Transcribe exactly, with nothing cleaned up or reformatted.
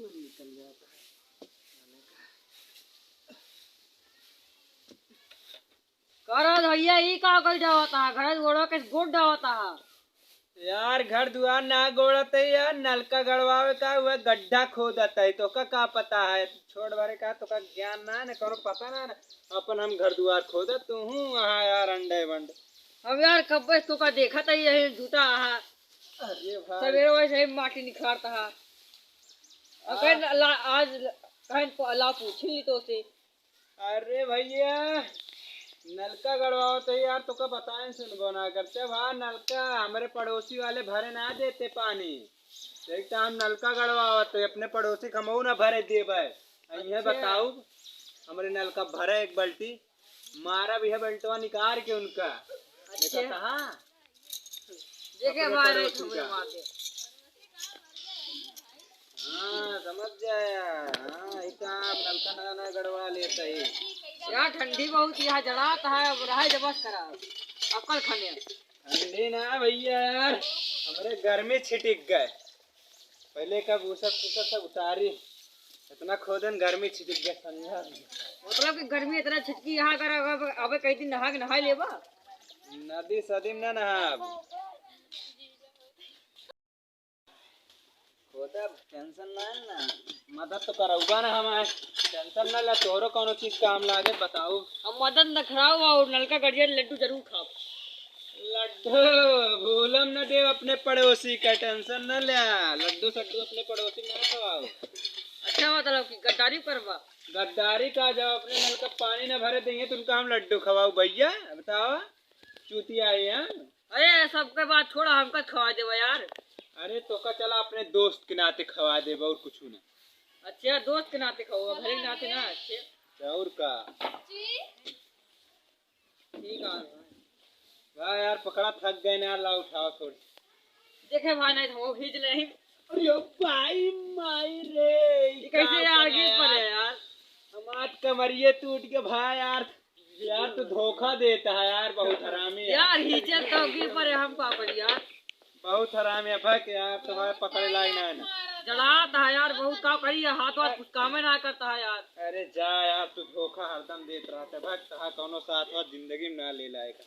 निकल जाता है। का रे भैया, ई का करी डावत हा? घर गोड़वा के गोड़ डावत हा? यार, घर दुआर ना गोड़त है यार, नलका गड़वावे का हुआ, गड्ढा खोदत है, तोका का पता है? छोट बारे का, तोका ज्ञान ना है, ना कोनो पता ना है, अपन हम घर दुआर खोदत, तू हूँ वहाँ यार अंडे बंड। हम यार कब्बे से तोका देखत है, यही जूता हा। अरे भाई। सवेरे वैसे ही माटी निखारत हा। अब हाँ। कहें ला, आज कहें प-, ला पूछ ली तो से। अरे भैया, नलका गड़वावत है यार, तोका बताएं सुनबो ना करते। भा नलका हमरे पड़ोसी वाले भरे ना देते पानी, देख तो हम नलका गड़वावत है, अपने पड़ोसी के हमहू ना भरे देबे। अइहे अच्छा। बताऊ, हमरे नलका भरे एक बाल्टी, मारा भी है बेल्टवा निकाल के उनका। अच्छा। देखा कहाँ? देखे अपने भाई, पड़ोसी का। हाँ, समझ जाए यार। हाँ, ई काम नलका नया नया गड़वा लेता ही। यार, ठंडी बहुत यहाँ जड़ात है, अब रहे जब बस करा। अक्कल खाने। ठंडी ना भैया यार, हमरे गर्मी छिटिक गए। पहले का भूसा फूसा सब उतारी, इतना खोदन गर्मी छिटिक गए, समझा? मतलब कि गर्मी इतना छिटकी यहाँ कर, अब, अब कई दिन नहा के नहा लेबा? नदी सदी में ना नहाब। खोदा, टेंशन ना है ना, मदद तो करौबा ना हमारे, टेंशन ना ला, तोरो कौनो चीज काम लागे बताऊ। हम मदद न कराओ और नलका गड़िया लड्डू जरूर खाओ। लड्डू भूलम न देव अपने पड़ोसी का, टेंशन न ल्या, लड्डू सड्डू अपने पड़ोसी ना खवाओ। अच्छा, मतलब कि गद्दारी करबा? गद्दारी का, जब अपने नलका पानी न भरे देंगे तो उनका हम लड्डू खवाओ भैया, बताओ। चूतिया है, हाँ? अरे, सबके बात छोड़ा, हमका खवा देबा यार। अरे, तोका चला अपने दोस्त के नाते खवा देबा और कुछ ना। अच्छा, दोस्त के नाते खवा, भले के नाते ना, अच्छा। तो और का? ठीक है। वाह यार, पकड़ा थक गए ना यार, ला उठाओ थोड़ी। देखे भाई, नहीं तो वो खींच ले। अरे भाई, माई रे, ये कैसे का यार, बना गिर पड़े यार? यार? हमार कमरिये टूट के भाई यार, यार तू धोखा देता है यार, बहुत हरामी है। यार, हिचक तो गिर पड़े हम का करी यार। बहुत हरामी है, भक यार, तुम्हारे पकड़े लायक ना है ना। जड़ात है यार, बहुत का करी, हाथ वाथ कुछ कामे ना करता है यार। अरे जा यार, तू धोखा हरदम देत रहता है, भक, तहा कौनो साथ वाथ जिंदगी में ना ले लायक।